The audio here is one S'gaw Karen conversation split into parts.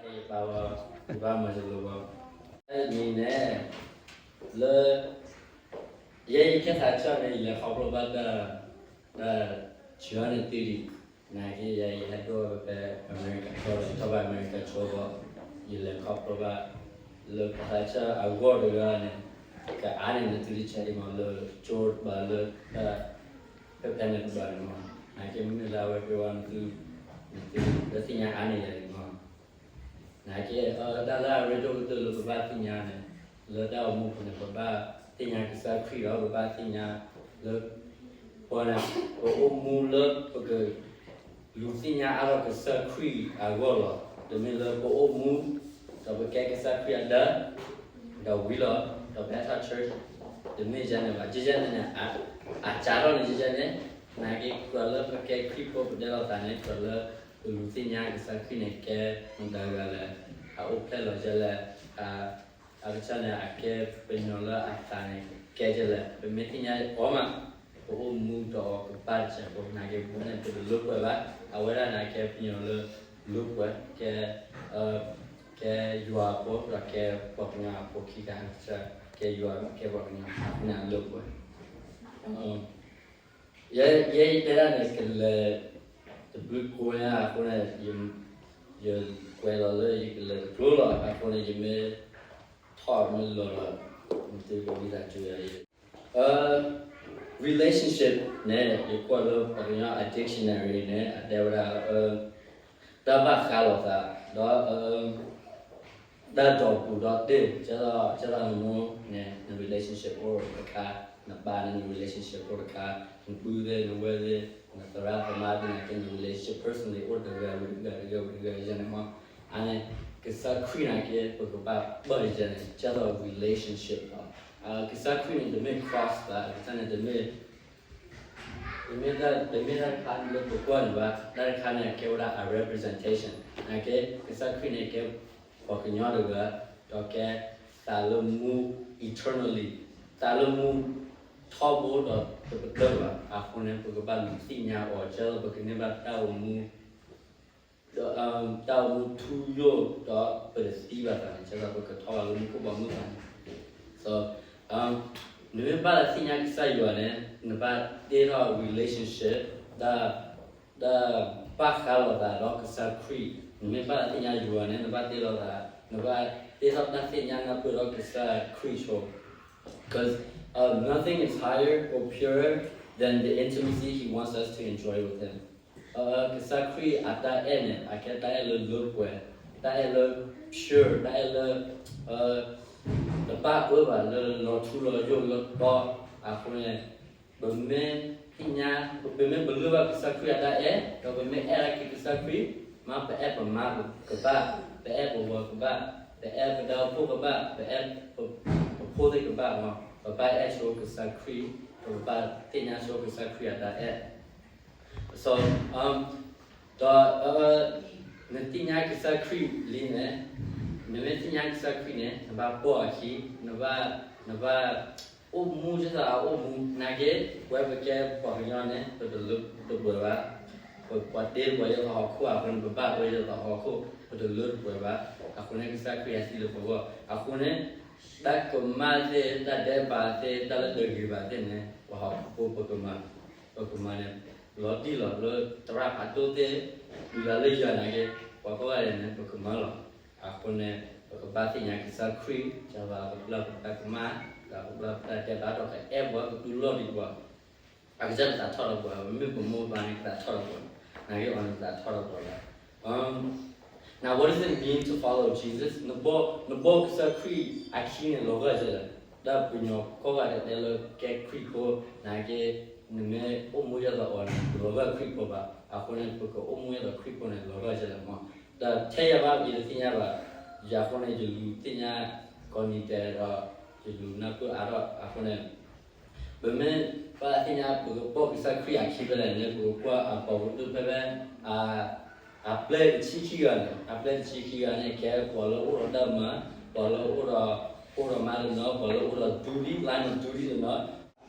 ယပာ်ဝဲ ယဘၣ်မၤစၢၤလိာ်ဝဲ တၢ်တမံၤန့ၣ် လၢ ယဲယကဲသးစၢ်န့ၣ် ယလဲၤခီဖျိဘၣ်တၢ် တၢ်ဆၢန့ၣ်သ့ဒံး, နာ်က့ယဲယဟဲဒိၣ်ဝဲဖဲ America ကီၢ်ဒီး ယထီၣ်ဘၣ် America ဆိဘီ, ယလဲၤခီဖျိဘၣ် လၢပသးစၢ်အဂီၢ်တဂၤန့ၣ် ကအါန့ၢ်နသုတဆဲးအံၤမး လၢကၠိဘၣ်လၢတၢ် ဖဲဖဲန့ၣ်တဘၣ်န့ၣ်မး, နာ်က့မ့ၢ်လၢအဝဲက့ၤဝဲနသု နသုလၢသ့ၣ်ညါအါန့ၢ်ယၤန့ၣ်မး, နာ်က့ တၢ်လၢအရ့ဒိၣ်ကတၢၢ်လၢပဘၣ်သ့ၣ်ညါန့ၣ် လၢတၢ်အိၣ်မူပူၤန့ၣ် ပဘၣ်သ့ၣ်ညါကစၢ်ခရံာ်ဒီး ပဘၣ်သ့ၣ်ညါလၢ ပှၤန့ၣ် ပအိၣ်မူလၢပက လူၤသ့ၣ်ညါအါထီၣ်ကစၢ်ခရံာ်အဂီၢ်လီၤ. တမ့ၢ်လၢပအိၣ်မူ ဒီးပကဲကစၢ်ခရံာ်အဒၢး ဒီးဝံၤလီၤ ဒီးပဟဲထီၣ် church တမ့ၢ်ယဲန့ၣ်ဘၣ်. ယဲယဲန့ၣ်န့ၣ် အစးထီၣ်န့ၣ် ယဲယဲန့ၣ် နာ်က့ကြၢးလၢပကဲခရံာ်ဖိပတဲလိာ်သးန့ၣ် ကြၢးလၢပလူၤသ့ၣ်ညါကစၢ်ခရံာ်န့ၣ် ကဲမတၤတဂၤလဲၣ်, အအိၣ်ဖျဲၣ်လီၤယဲလဲၣ်, အကစၢ်န့ၣ် အကဲပညီလၢအသးန့ၣ် ကဲယဲလဲၣ်, ပမ့ၢ်သ့ၣ်ညါအီၤမး ပအိၣ်မူဒီးကဘၣ်တစဲးဖိ နာ်က့ပဝဲန့ၣ် ပတလိာ်ကွဲဘၣ်. အဝဲဒၣ်န့ၣ် ကဲပညီလၢလိာ်ကွဲ ကဲ ကဲယွၤအဖိ ဒီးကဲပှၤကညီအဖိခံဂၤ ကဲယွၤ ကဲပှၤကညီန့ၣ်လိာ်ကွဲ ယဲ ယဲယတဲဒၣ်န့ၣ် ကလဲၤတဘျုးကိးညါအဃိန့ၣ် ယကွဲးလီၤလၢယကလဲၤတကျိၤလီၤ. အဃိန့ၣ် ယမ့ၢ်ထီၣ်မ့ၢ်လီၤဒီး နသုကဝံသးစူၤယၤ relationship န့ၣ် ယကွၢ်လၢပှၤကညီအ dictionary န့ၣ် အတဲဝဲဒၣ် တၢ်ဘၣ်ဃးလိာ်သး ဒီး တၢ်ဒီးပူၤဒီးတ့ၢ် ကဲသိး ကဲသိးနမိၢ်န့ၣ် န relationship အိၣ်တခါ, နပၢ်န့ၣ် န relationship အိၣ်တခါ, နပုၢ်သ့ၣ် နဝဲၢ်သ့ၣ် နသရၣ်သမါသ့ၣ်နာ်က့ န relationship personally အိၣ်တဂၤဝံၤတဂၤ တဂၤဝံၤတဂၤ ယဲန့ၣ်မး. အန့ၣ် ကစၢ်ခရံာ်နာ်က့ ပကဘၣ်ပၢၢ်ယဲန့ၣ် ကဲသိး relationship လီၤ. ကစၢ်ခရံာ်န့ၣ် တမ့ၢ် cross ဘၣ်, ကစၢ်န့ၣ် တမ့ၢ် တမ့ၢ်တၢ် တမ့ၢ်တၢ်တခါလၢပကွၢ်န့ၣ်ဘၣ်, တၢ်တခါန့ၣ် ကဲဝဲဒၣ်အ representation နာ်က့ ကစၢ်ခရံာ်န့ၣ် ကဲပှၤကညီတဂၤ ဒီးကဲသးလၢမူ eternally သးလၢမူထီဘိဒီးတပတုာ်ဘၣ်. အဃိန့ၣ် ပကဘၣ်လူၤသ့ၣ်ညါအီၤ ကဲသိးပကန့ၢ်ဘၣ်တၢ်အိၣ်မူ ဒီး တၢ်အိၣ်မူထူယိာ်ဒီးပတသံဘၣ်သးန့ၣ် ကဲသိးပကထီၣ်ဘၣ်လၢမူခိၣ်ဘီမုၢ်သးန့ၣ် နမ့ၢ်ဘၣ်သးသ့ၣ်ညါကစၢ်ယွၤန့ၣ် နဘၣ်တ့ထီၣ် relationship တၢ် တၢ်ဘၣ်ဃးလိာ်သးဒီးကစၢ်ခရံာ်, နမ့ၢ်ဘၣ်သးသ့ၣ်ညါယွၤန့ၣ် နဘၣ်တ့လိာ်သး, နဘၣ်တ့ထီၣ်တၢ်သ့ၣ်ညါနၢ်ပၢၢ်ဒီးကစၢ်ခရံာ်ဆိ because nothing is higher or purer than the intimacy he wants us to enjoy with him. ကစၢ်ခရံာ်အတၢ်အဲၣ်န့ၣ် အကဲတၢ်အဲၣ်လၢလိာ်ကွဲ, တၢ်အဲၣ်လၢ pure, တၢ်အဲၣ်လၢ တဘၣ်အၢဘၣ်လၢလီၤထူလီၤယိာ်လၢကီ, အဃိန့ၣ် ပမ့ၢ်သ့ၣ်ညါ ပမ့ၢ်ပလၢၢ်ဘၣ်ကစၢ်ခရံာ်အတၢ်အဲၣ် ဒီးပမ့ၢ်အဲၣ်က့ၤကစၢ်ခရံာ်, မ့ၢ်ပအဲၣ်ပမါကဘၣ်, ပအဲၣ်ပဝၤကဘၣ်, ပအဲၣ်ပဒီဖိကဘၣ်, ပအဲၣ်ပဖိသ့ၣ်ကဘၣ်မး, ပဘၣ်အဲၣ်ဆိကစၢ်ခရံာ်, ပဘၣ်သ့ၣ်ညါဆိကစၢ်ခရံာ်အတၢ်အဲၣ် So, ဒီး နသ့ၣ်ညါကစၢ်ခရံာ်လံန့ၣ်, နမ့ၢ်သ့ၣ်ညါကစၢ်ခရံာ်န့ၣ် နဘၣ်ပိာ်အခံ, နဘၣ် နဘၣ် အိၣ်မူဒ်သိးအအိၣ်မူ, နာ်က့ ပဝဲပကဲပှၤကညီန့ၣ် ပတလၢတပှဲၤဘၣ်, ပပှၤတ့ပှဲၤယဲၢ်သီဟီၣ်ခိၣ်အဃိန့ၣ် ပဘၣ်ပှဲၤယဲၢ်သီဟီၣ်ခိၣ် ပတလၢတပှဲၤဘၣ်, အဃိန့ၣ် ကစၢ်ခရံာ်အသံလၢပဂီၢ်, အဃိန့ၣ် တၢ်ကမၣ်သ့ၣ် တၢ်ဒဲးဘးသ့ၣ် တၢ်လၢတဂ့ၤဘၣ်သ့ၣ်န့ၣ် ပှၤဟီၣ်ခိၣ်ဖိပကမၤ ပကမၤန့ၣ် လီၤတံၢ်လီၤလၢသရၣ်ဖးဒိၣ်သ့ၣ် တုၤလၢလၢယၤနာ်က့ ပှၤကိးဂၤဒဲးန့ၣ် ပကမၤလီၤ. အဃိန့ၣ် ပကဘၣ်သ့ၣ်ညါကစၢ်ခရံာ် ကဘၣ်ကဘျၣ်ပတၢ်ကမၣ် ဒီးကဘျၣ်ပတၢ်ဒဲးဘးဒီးကအဲၣ်ပှၤကတူၢ်လိာ်ဒံးပှၤ အကစၢ်တသးထီၣ်ဒီးပှၤ ပမ့ၢ်ပမိၢ်ပပၢ်န့ၣ် ကသးထီၣ်ဒီးပှၤ နာ်က့အီၤန့ၣ် ကသးထီၣ်ဒီးပှၤလီၤ. Now, what does it mean to follow Jesus? နဘိ နဘိကစၢ်ခရံာ်အခံန့ၣ် လီၤဂာ်ဒ်လဲၣ်. တၢ်ပှၤကညီကိးဂၤဒဲးတဲလၢကဲခရံာ်ဖိ နာ်က့ နမ့ၢ်အိၣ်မူဒ်သိးအီၤန့ၣ် တလီၤဂာ်ခရံာ်ဖိဘၣ်. အဃိန့ၣ် ပကအိၣ်မူဒ်သိးခရံာ်ဖိန့ၣ် လီၤဂာ်ဒ်လဲၣ်မး. ဒီးထဲယၤဘၣ် ယတသ့ၣ်ညါဘၣ်. ယၤအဃိန့ၣ် ယလူၤသ့ၣ်ညါကိးနံၤဒဲးဒီး ယလူၤနၢ်ပၢၢ်အါထီၣ်အဃိန့ၣ် ပမ့ၢ်ဘၣ်သ့ၣ်ညါ ပကပိာ်ကစၢ်ခရံာ်အခံဖဲလဲၣ်န့ၣ် ပကကွၢ်အပှၤကတၢၢ်ဖဲဖဲ အပျဲၢ်တဆံခံဂၤန့ၣ် အပျဲၢ်တဆံခံဂၤန့ၣ် ကဲပှၤလၢအိၣ်ဒီးတၢ်မၤ, ပှၤလၢအိၣ်ဒီး အိၣ်ဒီးမါတနီၤ, ပှၤလၢအိၣ်ဒီး duty, line of duty တနီၤ,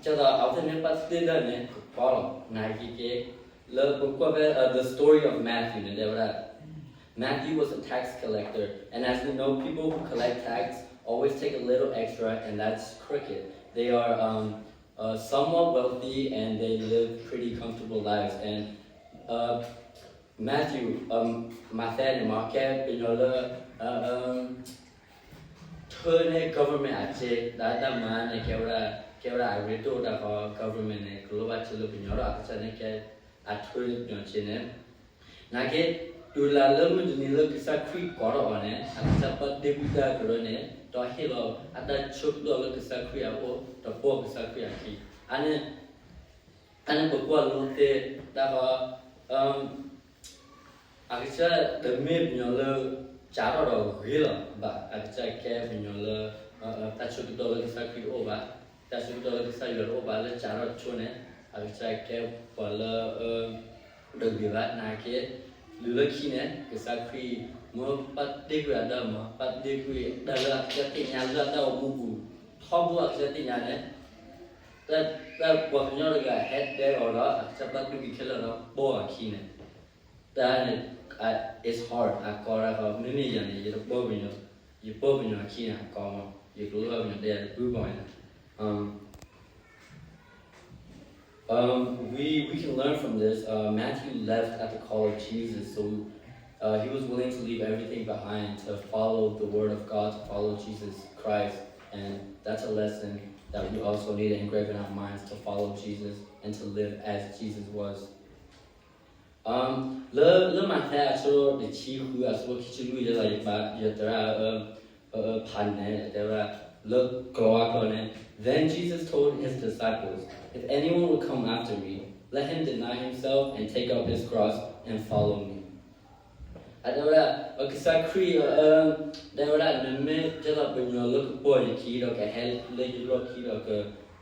ကဲသိးအဝဲသ့ၣ်မ့ၢ်ဘၣ်တၢ်န့ၣ် ကဖီလီၤ နာ်က့က့ လၢပကွၢ်ဖဲ the story of Matthew န့ၣ် တဲဝဲဒၣ် Matthew was a tax collector, and as we know, people who collect tax always take a little extra, and that's crooked. They are um, uh, somewhat wealthy and they live pretty comfortable lives. And uh, Matthew, um, Matthew န့ၣ်မ့ၢ်ကဲပညီလၢ uh, um, ထၢန့ၢ် government အစ့, တၢ်တၢ်မၤန့ၣ် ကဲဝဲဒၣ် ကဲဝဲဒၣ်အရ့ဒိၣ်တၢ်ဃီ government န့ၣ် ကလိၣ်ဘၣ်ထၢလၢပညီဒီး အကစၢ်န့ၣ်ကဲ အထၢန့ၢ်ပညီစ့န့ၣ် နာ်က့ တုၤလၢလၢမုၢ်တနံၤလၢကစၢ်ခရံာ်ကိးထီၣ်အီၤန့ၣ် အကစၢ်ပာ်တ့ၢ်ကွံာ်တၢ်ကရၢန့ၣ် ဒီးဟ့ၣ်လီၤအတၢ်ဆၢကတီၢ်လၢကစၢ်ခရံာ်အအိၣ် ဒီးပိာ်ကစၢ်ခရံာ်အခံ. အန့ၣ် အန့ၣ်ပကွၢ်လိသ့တၢ်ဃီ အကစၢ်တမ့ၢ်ပညီလၢ စးထီၣ်ဒီးဂ့ၤလီၤဘၣ်, အကစၢ်ကဲပညီလၢ တၢ်ဆၢကတီၢ်လၢကစၢ်ခရံာ်တအိၣ်ဘၣ်, တၢ်ဆၢကတီၢ်လၢကစၢ်ယွၤတအိၣ်ဘၣ်လၢစးထီၣ်ဆိန့ၣ် အကစၢ်ကဲပှၤလၢ တဂ့ၤဘၣ် နာ်က့ လုၢ်လၢခံန့ၣ် ကစၢ်ခရံာ် မ့ၢ်ပာ်တ့ၢ်ကွံာ်အတၢ်မၤ ပာ်တ့ၢ်ကွံာ်တၢ်လၢအကစၢ်သ့ၣ်ညါလၢအတၢ်အိၣ်မူပူၤ ထီဘိအကစၢ်သ့ၣ်ညါန့ၣ် တၢ်ပှၤကညီတဂၤဟဲတဲအီၤဒီး အကစၢ်ပာ်တ့ၢ်ကွံာ်ခဲလၢာ်ဒီးပိာ်အခံန့ၣ် တၢ်န့ၣ် it's hard အကီတၢ်ဃီ မ့မ့ၢ်ယၤန့ၣ် ယတပိာ်ပညီ ယပိာ်ပညီအခံန့ၣ် အကီမး ယကလိၣ်ဘၣ်ပညီတဲယၤတဘျုးဘၣ်န့ၣ် Um, we, we can learn from this. Uh, Matthew left at the call of Jesus, so uh, he was willing to leave everything behind to follow the word of God, to follow Jesus Christ. And that's a lesson that we also need to engrave in our minds to follow Jesus and to live as Jesus was. Um, လၢ လၢမးသဲအဆၢဒိၣ်တဆံဃု အဆၢဖိခံဆံလွံၢ် ယဲလီၤယပာ် ယသရၣ် ဖးန့ၣ် တဲဝဲဒၣ် လၢကီၤဝါကျိာ်န့ၣ် Then Jesus told his disciples, "If anyone would come after me, let him deny himself and take up his cross and follow me." အတဲဝဲဒၣ် ပကစၢ်ခရံာ် တဲဝဲဒၣ် နမ့ၢ်ဒ်သိးပညီလၢကပိာ်ယခံဒီးကဟဲလၢယလီၢ်ခံဒီးက က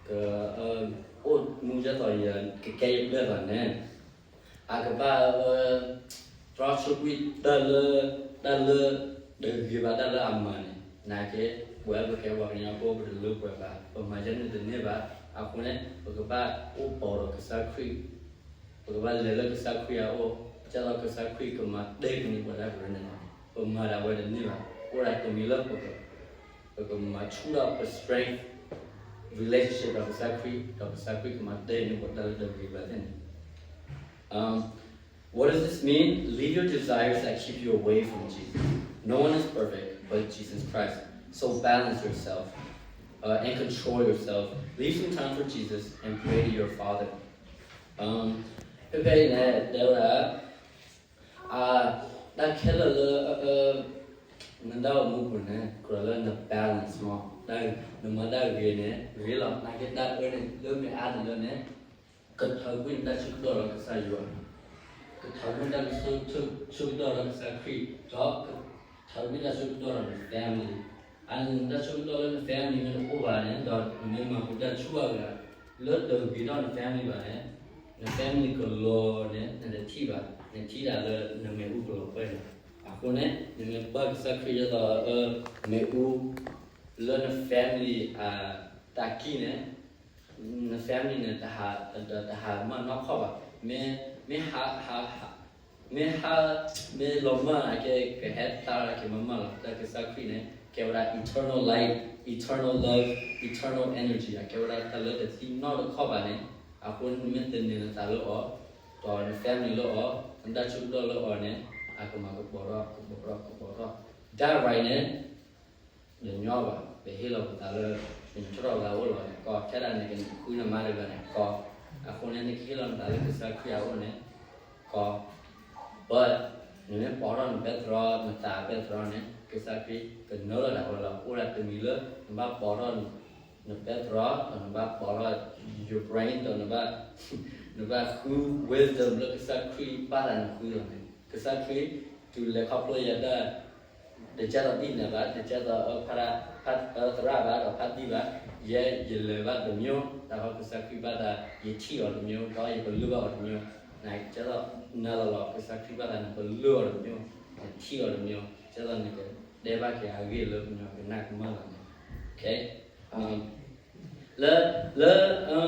အိၣ်မူဒ်သိးယ ကကဲယဘျဲၣ်သးန့ၣ် အကဘၣ် တြီဆိကွံာ်တၢ်လၢ တၢ်လၢ တဂ့ၤဘၣ်တၢ်လၢအမၤန့ၣ် နာ်က့ ပဝဲပကဲပှၤကညီဖိ ပတလၢပှဲၤဘၣ် ပမၤယဲန့ၣ်တန့ၢ်ဘၣ်. အဃိန့ၣ် ပကဘၣ်အိၣ်ပိာ်ဒီးကစၢ်ခရံာ် ပကဘၣ်လဲၤလၢကစၢ်ခရံာ်အအိၣ် ဒ်သိးကစၢ်ခရံာ်ကမၤတဲာ်န့ၢ်ပှၤတၢ်ကရၢန့ၣ်လီၤ. ပမၤဒၣ်ဝဲတန့ၢ်ဘၣ်. အိၣ်ဒၣ်တမံၤလၢ ပကမၤဆူၣ်ထီၣ်ပ strength relationship ဒီးကစၢ်ခရံာ် ဒီးကစၢ်ခရံာ်ကမၤတဲာ်န့ၢ်ပှၤတၢ်လၢတဂ့ၤဘၣ်သ့ၣ်န့ၣ် What does this mean? Leave your desires that keep you away from Jesus. No one is perfect but Jesus Christ. So balance yourself uh, and control yourself. Leave some time for Jesus and pray to your Father. ဖဲဖဲအံၤန့ၣ် တဲဝဲဒၣ် တၢ်ခဲလၢာ်လၢ နတၢ်အိၣ်မူပူၤန့ၣ် ကြၢးလၢန balance မး နမၤတၢ်ဂ့ၤန့ၣ် ဂ့ၤလီၤ. နာ်က့တၢ်အၢန့ၣ် လၢမ့ၢ်အါတလၢန့ၣ် ကထၢကွံာ်နတၢ်ဆၢကတီၢ်ဒီးကစၢ်ယွၤ, ကထၢကွံာ်နတၢ်ဆၢကတီၢ်ဒီးကစၢ်ခရံာ်, ဒီးကထၢကွံာ်နတၢ်ဆၢကတီၢ်ဒီးန family. အန့ၣ်နတၢ်ဆၢကတီၢ်လၢန family မ့ၢ်တအိၣ်ဘၣ်န့ၣ် ဒီးနမ့ၢ်မၤဃုာ်တၢ်ဆူၣ်ဘၣ်ဂ့ၤ လၢတဂ့ၤထီၣ်န family ဘၣ်န့ၣ် န family ကလီၤန့ၣ် နတထံၣ်ဘၣ်, နထံၣ်ဒၣ်လၢနမ့ၣ်အူကလီၤပှဲၤန့ၣ်. အဃိန့ၣ် နမ့ၢ်ပာ်ကစၢ်ခရံာ်ဒ်သိး မ့ၣ်အူ လၢန family အတၢ်ကံၢ်န့ၣ် န family န့ၣ် တဟးမၢ်နီၢ်ခီၣ်ဘၣ်. မ့ၢ် မ့ၢ်ဟး မ့ၢ်ဟး မ့ၢ်လီၤမၢ်န့ၣ်က့ ကဟဲသါက့ၤမၤမၢ်လီၤ. တၢ်ကစၢ်ခရံာ်န့ၣ် ကဲဝဲဒၣ် eternal light, eternal love, eternal energy အကဲဝဲဒၣ်တၢ်လၢတသံနီတခီၣ်ဘၣ်န့ၣ်. အဃိန့ၣ် နမ့ၢ်သန့ၤနသးလၢအီၤ ဒီးန family လၢအီၤ နတၢ်ဆၢကတီၢ်လၢအီၤန့ၣ် အကမၤကပီၤထီၣ် ကပီၤထီၣ် ကပီၤထီၣ် တၢ် right န့ၣ် တညီဘၣ်. ပဟ့ၣ်လီၤပသးလၢ ပညီထီၣ်ပသးအိၣ်လီၤန့ၣ်ကီ, ထဲဒၣ်န့ၣ်ကဃုနမါတဂၤန့ၣ်ကီ. အဃိန့ၣ် နကဟ့ၣ်လီၤနသးလၢကစၢ်ခရံာ်အအိၣ်န့ၣ် ကီ. But နမ့ၢ်ပီးထီၣ်နပဲတြီ နသးပဲတြီန့ၣ် ကစၢ်ခရံာ်ကနၢလီၤဒၣ်ဝဲလီၤ. အိၣ်ဒၣ်တမံၤလၢ နဘၣ်ပီးထီၣ် နပဲတြီ ဒီးနဘၣ်ပီးထီၣ် your brain ဒီး နဘၣ်ဃု wisdom လၢကစၢ်ခရံာ်ဘၣ်သးနဃုလီၤန့ၣ် ကစၢ်ခရံာ် တုၤလဲၤခီဖျိယၤတၢ် တကဲသိးဒ်န့ၣ်ဘၣ်, တကဲသိး ဖး သရၣ်ဘၣ် ဒီးဖးဒံၣ်ဘၣ်, ယဲယလဲၤဘၣ်တမံၤ, တၢ်ဃီကစၢ်ခရံာ်ဘၣ်သး ယထံၣ်အီၤတမံၤ, ဒီးယပလၢၢ်ဘၣ်အီၤတမံၤ, နကဲသိး နၤလီၤလီၤ ကစၢ်ခရံာ်ဘၣ်သး နပလၢၢ်အီၤတမံၤ, နထံၣ်အီၤတမံၤ, ကဲသိးနကတဲဘၣ်က့ၤအဂ့ၢ်လၢပညီကနၣ်ကမၣ်လီၤန့ၣ်. လၢ လၢ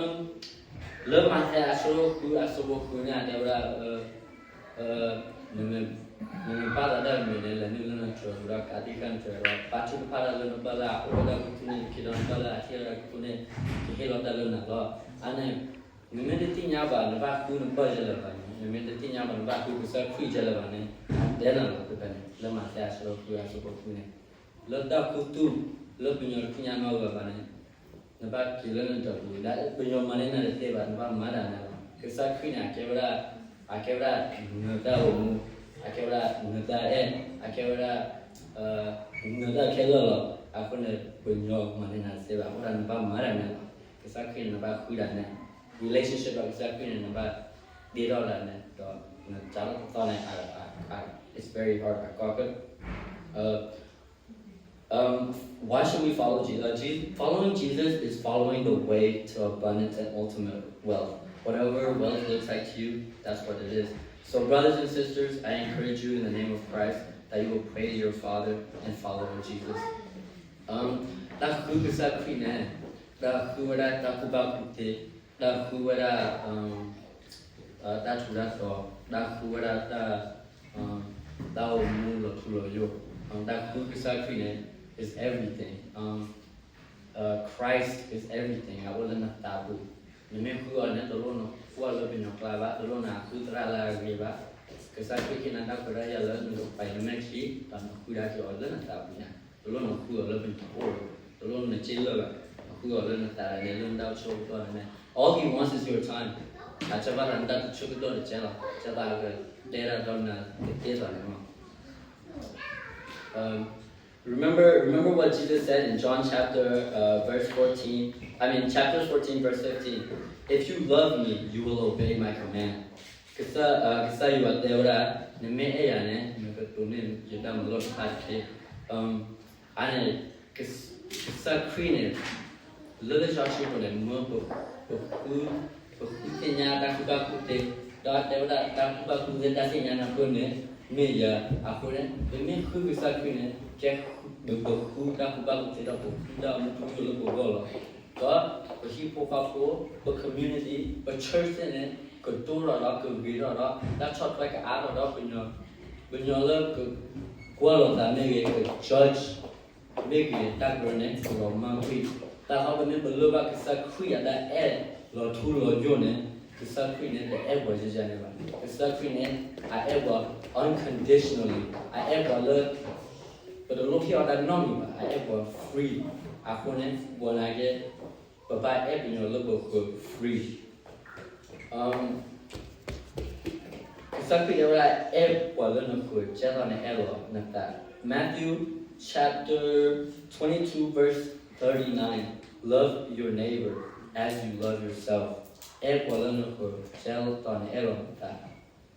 လၢမးသဲအဆၢဒိၣ်ဃု အဆၢဖိဃုန့ၣ် အတဲဝဲဒၣ် နမ့ၢ် နပာ်သးဒၣ်မ့ၢ်န့ၣ် လဲၤနုာ်လၢနတြီၤပူၤဒီး ကးသံၣ်ဃာ်နတြီၤဒီး ပာ်ထုကဖၣ်တၢ်လၢနပၢ်လၢအအိၣ်ဝဲဒၣ်ခိၣ်ထူၣ်န့ၣ် တက့ၢ်ဒီးနပၢ်လၢအထံၣ်ဝဲဒၣ်ခိၣ်ထူၣ်န့ၣ် ကဟ့ၣ်လီၤတၢ်လၢနၤလီၤ. အါန့ၣ် နမ့ၢ်တသ့ၣ်ညါဘၣ် နဘၣ်ဃုနပၢ်ယဲလၢၤဘၣ်န့ၣ်, နမ့ၢ်တသ့ၣ်ညါဘၣ် နဘၣ်ဃုကစၢ်ခရံာ်ယဲလၢၤဘၣ်န့ၣ်, အတဲနၤလီၤဖဲန့ၣ် လၢမးသဲအဆၢဒိၣ်ဃုအဆၢဖိဃုန့ၣ်, လၢတၢ်ခူသူၣ် လၢပညီတသ့ၣ်ညါနီတဂၤဘၣ်န့ၣ် နဘၣ်က့ၤလၢနတြီၤပူၤ, ပညီမၤန့ၢ်နၤတသ့ဘၣ် နဘၣ်မၤဒၣ်နဲလီၤ. ကစၢ်ခရံာ်န့ၣ် အကဲဝဲဒၣ်, အကဲဝဲဒၣ်နတၢ်အိၣ်မူ, အကဲဝဲဒၣ်နတၢ်အဲၣ်, အကဲဝဲဒၣ် နတၢ်ခဲလၢာ်လီၤ. အဃိန့ၣ် ပညီမၤန့ၢ်နၤတသ့ဘၣ်, အဃိဒီးနဘၣ်မၤဒၣ်နဲလီၤ. ကစၢ်ခရံာ်န့ၣ် နဘၣ်ဃုဒၣ်နဲ, relationship ဒီးကစၢ်ခရံာ်န့ၣ် နဘၣ်တ့ထီၣ်ဒၣ်နဲ, ဒီးနတၢ်လီၢ်တသီန့ၣ် it's very hard အကီၢ် Um, why should we follow Jesus? Uh, Je- following Jesus is following the way to abundance and ultimate wealth. Whatever wealth looks like to you, that's what it is. So, brothers and sisters, I encourage you in the name of Christ that you will praise your Father and follow Jesus. Um, တၢ်ဃုကစၢ်ခရံာ်န့ၣ် တၢ်ဃုဝဲဒၣ်တၢ်ကူၣ်ဘၣ်ကူၣ်သ့, တၢ်ဃုဝဲဒၣ် တၢ်ထူးတၢ်တီၤ, တၢ်ဃုဝဲဒၣ်တၢ်, တၢ်အိၣ်မူလီၤထူလီၤယိာ်, တၢ်ဃုကစၢ်ခရံာ်န့ၣ် is everything. Christ is everything. အအိၣ်လၢနသးပူၤ, နမ့ၢ်ဃုအီၤန့ၣ် တလိၣ်နဃုအီၤလၢပညီကျါဘၣ်, တလိၣ်နဃုသရၣ်လၢအဂ့ၤဘၣ်. ကစၢ်ခရံာ်ဟ့ၣ်နၤတၢ်ခွဲးတၢ်ယာ်လၢနကပာ်နမဲာ်ချံ, ဒီးနဃုဒၣ်က့ၤအီၤလၢနသးပူၤညါ, တလိၣ်နဃုအီၤလၢပညီအိၣ်လီၤ, တလိၣ်နစ့လၢာ်ဘၣ်, နဃုအီၤလၢနသးန့ၣ် လၢနတၢ်ဆိကတီၢ်န့ၣ်, all he wants is your time. အကဲဘၣ်သးနတၢ်ဆိကတီၢ်တကဲလီၤ, ကဲသးကတဲဒၣ်ဒီးနၤကသ့သိးန့ၣ်လီၤ. Um, remember, remember what Jesus said in John chapter, uh, verse fourteen, I mean, chapter fourteen, verse fifteen. If you love me, you will obey my command. ကစၢ်, uh, ကစၢ်ယွၤတဲဝဲဒၣ်, နမ့ၢ်အဲၣ်ယၤန့ၣ် နကတိၤန့ၢ်ယတၢ်မၤလိာ်တဖၣ်တက့ၢ်. Um, အါန့ၣ် ကစၢ်ခရံာ်န့ၣ် လၢလံာ်စီဆှံပူၤန့ၣ် မၢပ, ပဃု, ပဃုသ့ၣ်ညါတၢ်ကူၣ်ဘၣ်ကူၣ်သ့, ဒီးတဲဝဲဒၣ်တၢ်ကူၣ်ဘၣ်ကူၣ်သ့ တၢ်သ့ၣ်ညါနၢ်ပၢၢ်န့ၣ် မ့ၢ်ယၤ. အဃိန့ၣ် ပမ့ၢ်ဃုကစၢ်ခရံာ်န့ၣ် ကဲ, ပဃုတၢ်ကူၣ်ဘၣ်ကူၣ်သ့ဒီးပဃုတၢ်အိၣ်မူတူၢ်လိာ်လၢပဂီၢ်လီၤ. ဒီးပဟံၣ်ဖိဃီဖိ, ပ community, ပ church သ့ၣ်န့ၣ် ကတိၤထီၣ်ဒီးကဂ့ၤထီၣ်ဒီး တၢ်ဆီၣ်ထွဲကအါထီၣ်ဒီး ပညီလၢကကွၢ်လိာ်သးမ့ၢ်ဂ့ၤ, က judge မ့ၢ်ဂ့ၤ, တၢ်ကရၢန့ၣ် ကလီၤမၢ်ကွံာ်. တၢ်ဃီပမ့ၢ်ပလၢဘၣ်ကစၢ်ခရံာ်အတၢ်အဲၣ် လီၤထူလီၤယိာ်န့ၣ်, ကစၢ်ခရံာ်န့ၣ် တအဲၣ်ပှၤယဲယဲန့ၣ်ဘၣ်. ကစၢ်ခရံာ်န့ၣ် အအဲၣ်ပှၤ unconditionally, အအဲၣ်ပှၤလၢ ပတလိၣ်ဟ့ၣ်အီၤတၢ်နီတမံၤဘၣ်, အအဲၣ်ပှၤ free. အဃိန့ၣ် ပှၤနာ်က့ ပဘၣ်အဲၣ်ပညီလၢပဃၢၤ free. ကစၢ်ခရံာ်တဲဝဲဒၣ် အဲၣ်ပှၤလၢနဃၢၤ ကဲသိးနအဲၣ်လီၤနသး. Matthew chapter twenty-two verse thirty-nine, love your neighbor as you love yourself. အဲၣ်ပှၤလၢနဃၢၤ ကဲသိးနအဲၣ်လီၤနသး.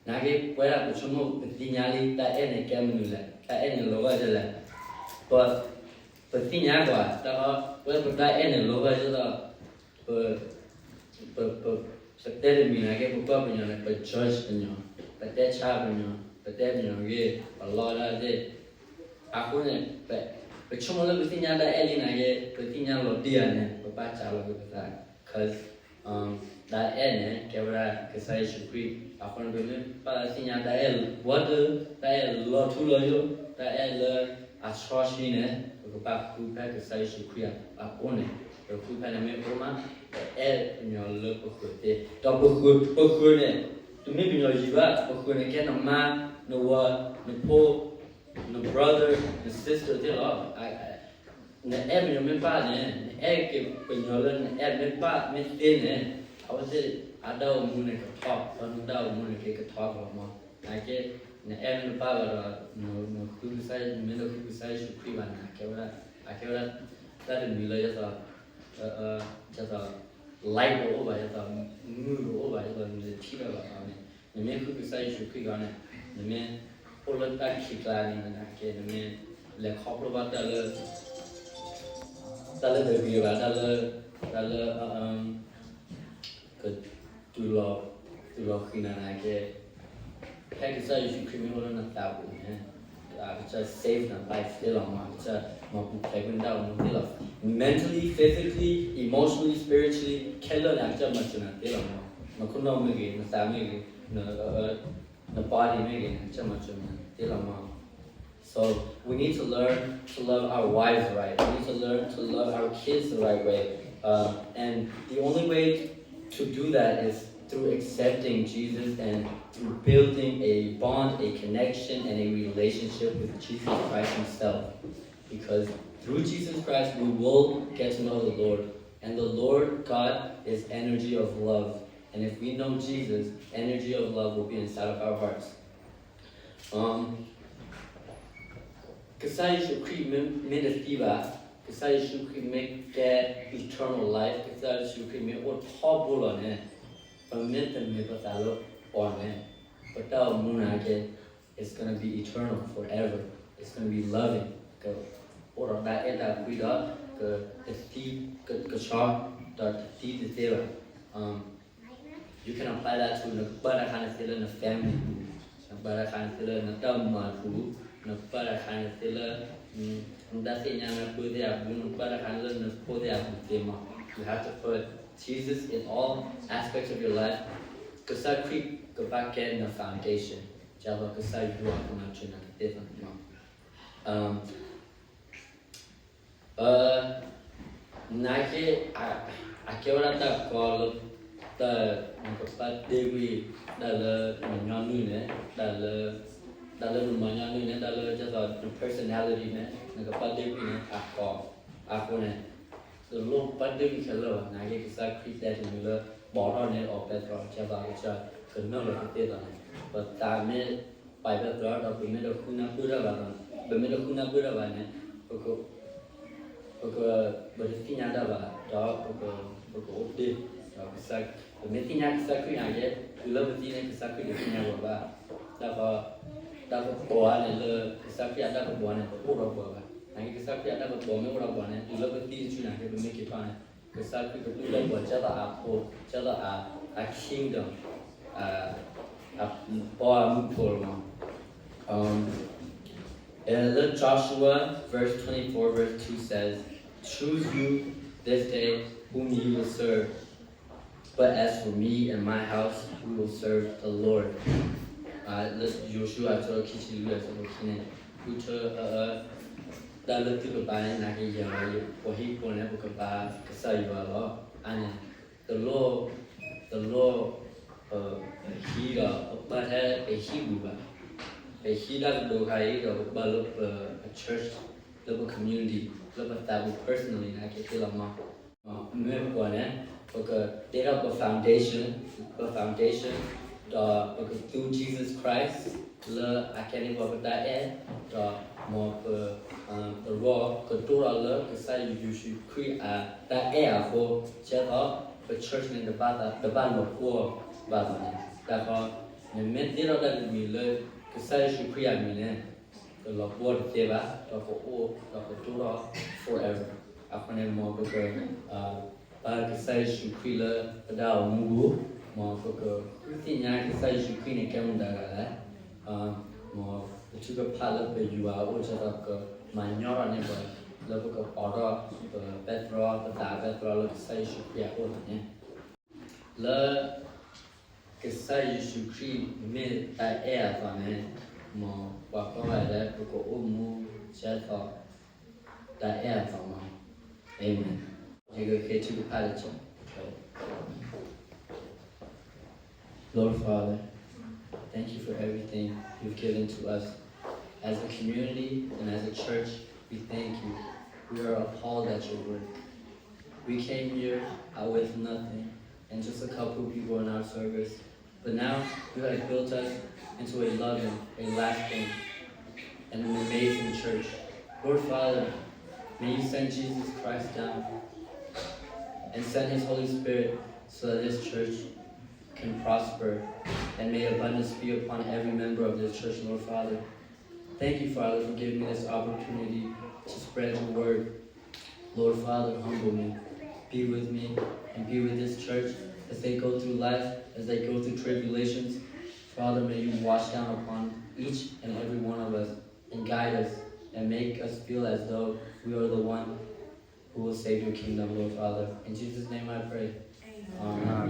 နာ်က့ ပဝဲဒၣ်ပဆိကမိၣ်ပသ့ၣ်ညါလံ တၢ်အဲၣ်န့ၣ်ကဲမနုၤလဲၣ်, တၢ်အဲၣ်န့ၣ်လီၤဂာ်ဒ်လဲၣ်. But ပသ့ၣ်ညါကွၢ် တၢ်ဃီ ပဝဲပတၢ်အဲၣ်န့ၣ်လီၤဂာ်ဒ်သိး ပ ပ ပ ပတဲတမံၤနာ်က့ ပကွၢ်ပညီန့ၣ် ပ judge ပညီ, ပတဲဆါပညီ, ပတဲပညီဂ့ၢ် ပလီတၢ်သ့ၣ်. အဃိန့ၣ် ပ ပဆိကမိၣ်လၢပသ့ၣ်ညါတၢ်အဲၣ်လံနာ်က့ ပသ့ၣ်ညါလီၤတံၢ်ဧါန့ၣ် ပဘၣ်စးလီၤက့ၤပသး cause တၢ်အဲၣ်န့ၣ် ကဲဝဲဒၣ်ကစၢ်ယ့ၣ်ၡူးခရံာ်. အဃိန့ၣ် ပမ့ၢ်ဘၣ်သ့ၣ်ညါတၢ်အဲၣ် what the တၢ်အဲၣ်လီၤထူလီၤယိာ် တၢ်အဲၣ်လၢအစီဆှံန့ၣ် ပကဘၣ်ဃုဖဲကစၢ်ယ့ၣ်ၡူးခရံာ်အအိၣ်န့ၣ်, ပဃုဖဲန့ၣ်မ့ၢ်အိၣ်မး ပအဲၣ်ပညီလၢပဃၢၤသ့. ဒီးပဃၢၤ, ပဃၢၤန့ၣ် တမ့ၢ်ပညီယံၤဘၣ်, ပဃၢၤန့ၣ်ကဲနမါ, နဝၤ, နဖိ, န brother, န sister သ့ၣ်လီၤ. နအဲၣ်ပညီမ့ၢ်ဘၣ်န့ၣ်, နအဲၣ်က့ၤပညီလၢနအဲၣ်မ့ၢ်ဘၣ်မ့ၢ်သ့န့ၣ်, အဝဲသ့ၣ်အတၢ်အိၣ်မူန့ၣ်ကထီ, ဒီးနတၢ်အိၣ်မူန့ၣ်က့ၤကထီကလီၤမး. နာ်က့ နအဲၣ်မ့ၢ်တဘၣ်ဘၣ်ဒီး နဃုကစၢ်, နမ့ၢ်တဃုကစၢ်ယ့ၣ်ၡူးခရံာ်ဘၣ်န့ၣ် အကဲဝဲဒၣ်, အကဲဝဲဒၣ် တၢ်တမံၤလၢယသိး, ယသိး light တအိၣ်ဘၣ်, ယသိး မုၢ်တအိၣ်ဘၣ်, ယသိးနတထံၣ်ဘၣ်ဘၣ်န့ၣ်. နမ့ၢ်ဃုကစၢ်ယ့ၣ်ၡူးခရံာ်ဂီၢ်န့ၣ်, နမ့ၢ်အိၣ်လၢတၢ်ခံးကျါန့ၣ် နာ်က့ နမ့ၢ်လဲၤခီဖျိဘၣ်တၢ်လၢ တၢ်လၢတဂ့ၤဘၣ်, တၢ်လၢ, တၢ်လၢ ကတူၢ်လိာ်, တူၢ်လိာ်ဃံၤနၤနာ်က့, ဖဲကစၢ်ယ့ၣ်ၡူးခရံာ်မ့ၢ်အိၣ်လၢနသးပူၤန့ၣ်, အကစၢ် save န life သ့လီၤမး, အကစၢ် မၤပူၤဖျဲးကွံာ်နတၢ်အိၣ်မူသ့လီၤ. Mentally, physically, emotionally, spiritually ခဲလၢာ်န့ၣ် အကစၢ်မၤစၢၤနၤသ့လီၤမး. နခိၣ်နူာ်မ့ၢ်ဂ့ၤ, နသးမ့ၢ်ဂ့ၤ, န body မ့ၢ်ဂ့ၤန့ၣ် အကစၢ်မၤစၢၤနၤ So we need to learn to love our wives right. We need to learn to love our kids the right way. Uh, and the only way to do that is through accepting Jesus and through building a bond, a connection, and a relationship with Jesus Christ himself. Because through Jesus Christ, we will get to know the Lord. And the Lord God is energy of love. And if we know Jesus, energy of love will be inside of our hearts. Um, ကစၢ်ယ့ၣ်ၡူးခရံာ်မ့ၢ်တသံဘၣ်, ကစၢ်ယ့ၣ်ၡူးခရံာ်မ့ၢ်ကဲ eternal life, ကစၢ်ယ့ၣ်ၡူးခရံာ်မ့ၢ်အိၣ်ထီဘိလီၤန့ၣ်, ပမ့ၢ်တမ့ၢ်ပသးလၢအီၤန့ၣ်, ပတၢ်အိၣ်မူန့ၣ်က့ it's gonna be eternal forever. It's gonna be loving. ကအိၣ်ဒီးတၢ်အဲၣ်တၢ်ကွံဒီး ကသံကဆှီ ဒီးတသံတသ့ဘၣ်. Um, you can apply that to နကပၢတၢ်ခါန့ၣ်သ့လၢန family ပူၤ, နကပၢတၢ်ခါန့ၣ်သ့လၢနတၢ်မၤပူၤ, နကပၢတၢ်ခါန့ၣ်သ့လၢ နတၢ်သ့ၣ်ညါနၢ်ပၢၢ်သ့ၣ်အပူၤ, နကပၢတၢ်ခါန့ၣ်လၢနဖိသ့ၣ်အပူၤသ့မး. You have to put Jesus in all aspects of your life. ကစၢ်ခရံာ်ကဘၣ်ကဲန foundation. ဒ်သိးကစၢ်ယွၤကမၤစၢၤနၤကသ့ၣ်နီၣ်န့ၣ်မး. Um, ပ နာ်က့ အကဲဝဲဒၣ်တၢ်ကီလၢ တၢ် နကပာ်တ့ၢ်ကွံာ် တၢ်လၢနညီနုၢ်န့ၣ် တၢ်လၢ တၢ်လၢနမၤညီနုၢ်န့ၣ် တၢ်လၢဒ်သိးန personality န့ၣ် နကပာ်တ့ၢ်ကွံာ်န့ၣ် အကီ အဃိန့ၣ် တလိၣ်ပာ်တ့ၢ်ကွံာ်ခဲလၢာ်ဘၣ်. နာ်က့ ကစၢ်ခရံာ်တဲတမံၤလၢ ပိာ်ထီၣ်န့ၢ်အီၤပဲတြီ ဒ်သိးကစၢ်ကနုာ်လီၤကသ့ၣ်သးန့ၣ် ပသးမ့ၢ် ပာ်ပဲတြီဒီး ပမ့ၢ်တဃုနၢ်ပၢၢ်တၢ်ဘၣ်ဒီး ပမ့ၢ်တဃုနၢ်ပၢၢ်တၢ်ဘၣ်န့ၣ် ပက ပက ပတသ့ၣ်ညါတၢ်ဘၣ် ဒီးပက ပကအိၣ်တ့ၢ် ဒီးကစၢ် ပမ့ၢ်သ့ၣ်ညါကစၢ်ခရံာ်နာ်က့ တုၤလၢပသံန့ၣ် ကစၢ်ခရံာ်တသ့ၣ်ညါပှၤဘၣ်. တၢ် တၢ်ကပီၤန့ၣ်လၢ ကစၢ်ခရံာ်အတၢ်ကပီၤန့ၣ် တအိၣ်ဒီးပှၤဘၣ်. နာ်က့ ကစၢ်ခရံာ်အတၢ်ကပီၤမ့ၢ်အိၣ်ဒီးပှၤန့ၣ် တုၤလၢပသံတစုနာ်က့ ပမ့ၢ်က့ၤထီၣ်န့ၣ် ကစၢ်ခရံာ်ကတူၢ်လိာ်ပှၤ ကဲသိးအဖိ ကဲသိးအ a kingdom, အ အပီအမူဖိလီၤ. Um, and then Joshua verse twenty-four, verse two says, "Choose you this day whom you will serve. But as for me and my house, we will serve the Lord." လၢယိၤၡူအ အဆၢခံဆံလွံၢ် အဆၢဖိခံန့ၣ်, ဃုထၢအအၢ တၢ်လၢသုကဘါန့ၣ် နာ်က့ယၤလီၤ, ပှၤဟံၣ်ဖိန့ၣ် ပကဘါကစၢ်ယွၤလီၤ. အန့ၣ် တလိၣ် တလိၣ် ပဟံးဒီးပပာ်ထဲပဟံၣ်ပူၤဘၣ်. ပဟံးတၢ်ကဒိးခါအံၤဒီး ပပာ်လၢပ church, လၢပ community, လၢပသးပူၤ personally နာ်က့သ့လီၤမး. မ့ၢ်ပှၤန့ၣ် ပကတ့ထီၣ်ပ foundation, ပ foundation, ဒီးပကသူ Jesus Christ လၢအကဲန့ၢ်ပှၤပတၢ်အဲၣ်, ဒီးမ်ပ တရီကတိၤထီၣ်လၢကစၢ်ယ့ၣ်ၡူးခရံာ်အတၢ်အဲၣ်အဃိ, ကဲသိးပ church န့ၣ် တဘၣ်လီၤပှီၢ်ဘၣ်သးန့ၣ်, တၢ်ဃီ နမ့ၢ်တ့ထီၣ်တၢ်တမံၤလၢကစၢ်ယ့ၣ်ၡူးခရံာ်အမံၤန့ၣ် ကလီၤပှီၢ်တသ့ဘၣ်, ဒီးကအိၣ်ဒီးကတိၤထီၣ် forever. အဃိန့ၣ် မ်ပက ပာ်ကစၢ်ယ့ၣ်ၡူးခရံာ်လၢပတၢ်အိၣ်မူပူၤ, မ်ပကဃုသ့ၣ်ညါကစၢ်ယ့ၣ်ၡူးခရံာ်န့ၣ် ကဲမတၤတဂၤလဲၣ်, မ်ပထုကဖၣ်လၢပယွၤအအိၣ် ကဲသိးကမၤညီထီၣ်န့ၢ်ပှၤ လၢပကအိးထီၣ်ပပဲတြီ ပသးပဲတြီလၢကစၢ်ယ့ၣ်ၡူးခရံာ်အအိၣ်န့ၣ်, လၢ ကစၢ်ယ့ၣ်ၡူးခရံာ်မ့ၢ်တၢ်အဲၣ်အသိးန့ၣ်, မ်ပှၤကိးဂၤဒဲး ပကအိၣ်မူ ကဲသိး တၢ်အဲၣ်အသိးမး. Amen. ယကဃ့ထုကဖၣ်တက့ၢ်. Lord Father, thank you for everything you've given to us. As a community and as a church, we thank you. We are appalled at your work. We came here, uh, with nothing and just a couple of people in our service. But now you have built us into a loving, a lasting, and an amazing church. Lord Father, may you send Jesus Christ down and send his Holy Spirit so that this church can prosper, and may abundance be upon every member of this church, Lord Father. Thank you, Father, for giving me this opportunity to spread your word. Lord Father, humble me. Be with me and be with this church as they go through life, as they go through tribulations. Father, may you wash down upon each and every one of us and guide us and make us feel as though we are the one who will save your kingdom, Lord Father. In Jesus' name I pray. Amen.